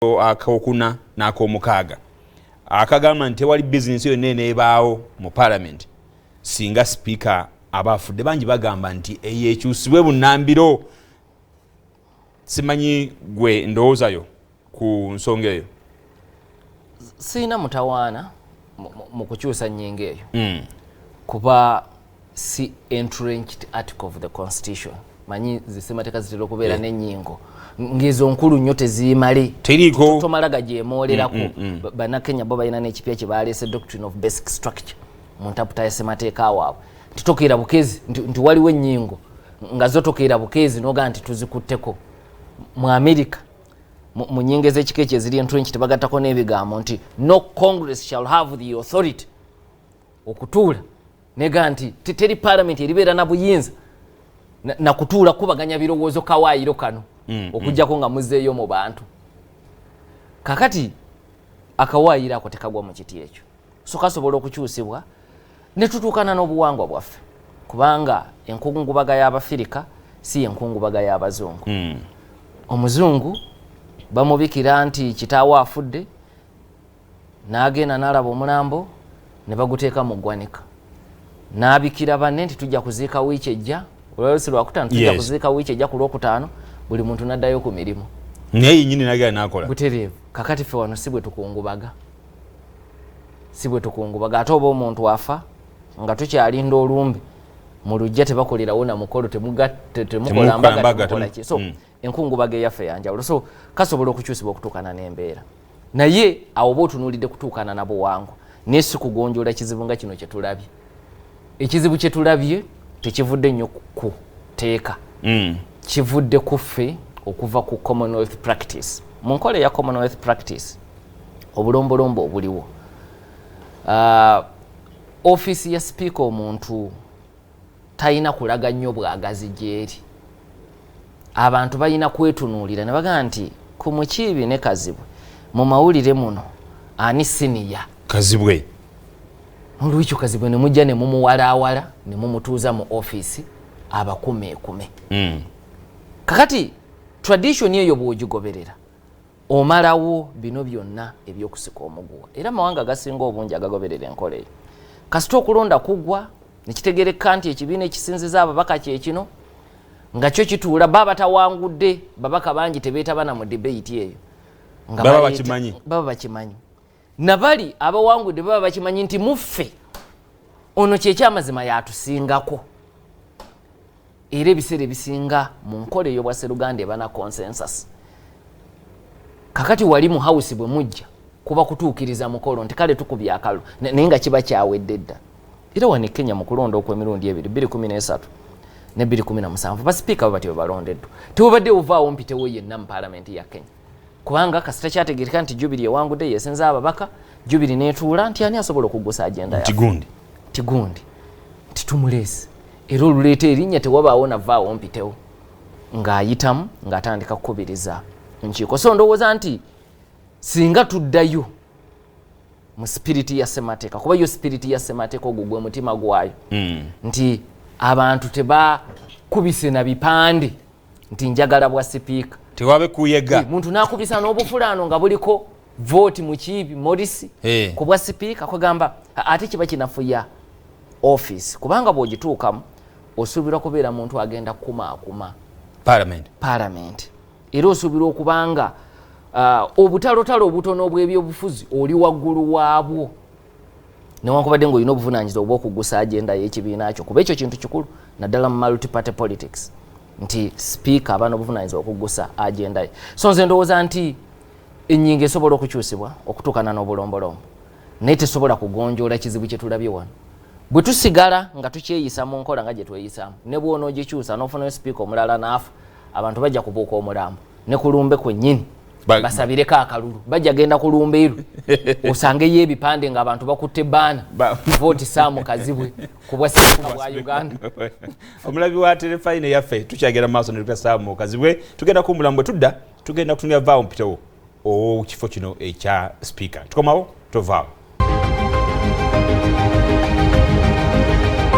Akokuna n'ak'omukaaga akagamba nti tewali bizinesi yonna eneebaawo mu Parliament singa sipiika aba afudde. Bangi bagamba nti eyo ekyusibwe bunnambiro. Simanyi gwe ndowoozayo ku nsonga eyo. Siina mutawaana mu kukyusa nnyingo eyo, kuba si entrenched article of the constitution. Manyi zisemateeka zitera okubeera n'ennyingo ng'ezo nkulu nnyo, teziimale. Teriiko. Tomala gagyemolerako. Bannakenya bo balina n'ekipya kye baleese, doctrine of basic structure, mu ntaputa ya ssemateeka waabwe, nti tokeera bukezi nti waliwo ennyingo nga zo tokeera bukeezi nogaa nti tuzikutteko. Mu America, mu nnyingo ez'ekika ekyo eziri entrenched, bagattako n'ebigambo nti no Congress shall have the authority okutuula nega nti teri parliament eribeera na buyinza nakutuula kubaganya birowoozo kawaayiro kano, okugjako nga muzeeyo mu bantu. Kakati akawaayiro ako tekagwa mu kiti ekyo, so kasobola okukyusibwa ne tutuukana n'obuwangwa bwaffe, kubanga enkungubaga y'Abafirika si enkungubaga y'abazungu. Omuzungu bamubikira nti kitaawe afudde, n'agenda n'alaba omulambo ne baguteeka mu ggwanika, n'abikira banne nti tujja kuziika wiiki ejja, olwalesi lwakutaano, tujja kuziika wiiki ejja ku Lwokutaano. Buli muntu n'addayo ku mirimu. Naye yenyini nagenda nakola. Butereevu. Kakati ffe wano si bwe tukungubaga, si bwe tukungubaga. Ate oba omuntu afa nga tukyalinda olumbe mu lujja, tebakolerawo na mukolo, temukola Temukola mbaga, mbaga, temukola ki. So enkungubaga eyaffe yanjawulo, so kasobola okukyusibwa okutuukana n'embeera. Naye awo oba otunuulidde kutuukana na buwangwa, naye si kugonjoola kizibu nga kino kyetulabye. Ekizibu kyetulabye tekivudde nnyo ku tteeka, kivudde ku ffe okuva ku Commonwealth practice. Mu nkola eya Commonwealth practice, obulombolombo obuliwo, ofiisi ya sipiika omuntu talina kulaga nnyo bwagazi gyeri. Abantu balina kwetunuulira ne bagamba nti ku Mukiibi ne Kazibwe mu mawulire muno ani senior? Kazibwe. Nolwekyo Kazibwe ne mujja ne mumuwalaawala ne mumutuuza mu ofiisi abakumeekume. Kakati tradition eyo bw'ogigoberera, omalawo bino byonna ebyokusika omuguwa. Era amawanga agasinga obungi agagoberera enkola eyo, kasita okulonda kuggwa nekitegereka nti ekibiina ekisinziza ababaka kyekino, nga kyo kituula, ba batawangudde babaka bangi tebeetaba na mu debate eyo. Nga Baba bakimanyi. Baba bakimanyi. Nabali abawangudde baba bakimanyi nti muffe ono kyekyamazima yatusingako. Era ebiseera ebisinga mu nkola ey'obwaseruganda eba na consensus. Kakati wali mu house bwe mujja kuba kutuukiriza mukolo nti kale tukubye akalu, naye nga kiba kyawedde dda. Era wano e Kenya mu kulonda okw'emirundi ebiri, 213 ne 217, basipiika bwe batyo bwe balondeddwa. Tewabadde ovaawo mpitewo yenna mu paalamenti ya Kenya, kubanga kasita kyategeereka nti Jubilee ewangudde, yesinza ababaka, Jubilee netuula nti ani asobola okuggusa agenda yaffe? Tigundi. Tigundi, nti tumuleese. Era oluleeta erinnya, tewabaawo navaawo mpitewo ng'ayitamu ng'atandika kukubiriza nkiiko. So ndowooza nti singa tuddayo mu spirit ya ssemateeka, kuba yo spirit ya ssemateeka ogwo gwe mutima gwayo, nti abantu tebakubise na bipande nti njagala bwa sipiika. Tewabe kuyega. Muntu nakubisa n'obufulaano nga buliko vote Mukiibi Morisi ku bwa sipiika, kwegamba ate kiba kinafuya office, kubanga bw'ogituukamu osuubirwa kubeera muntu agenda kukumaakuma parliament. Parliament. Era osuubirwa okubanga obutalotalo obutono obw'ebyobufuzi oli waggulu waabwo, newankubadde ngaolina obuvunanyizibwa obwokugusa agenda y'ekibiina kyo, kuba ekyo kintu kikulu naddala mu multiparty politics, nti sipiika aba n'obuvunanyizibwa okugusa agenda ye. So nze ndowooza nti ennyingo esobola okukyusibwa okutuukana n'obulombolombo, naye tesobola kugonjoola kizibu kye tulabye wano. Bwe tusigala nga tukyeyisa mu nkola nga gye tweyisaamu, ne bw'onoogikyusa n'ofunayo sipiika omulala n'afa, abantu bajja kubuuka omulambo ne kulumbe kwennyini basabireko akalulu. Bajja genda ku lumbeeru osangeyo ebipande ng'abantu bakutte baana, vote Sam Kazibwe ku bwa sipiika bwa Uganda. Omulabi wa Terefayina yaffe, tukyagenda mu maaso ne Dr Sam Kazibwe. Tugenda kuwummulamu, bwe tudda tugenda kutunira vaawo mpitewo ow'ekifo kino ekya sipiika. Tukomawo, tovaawo.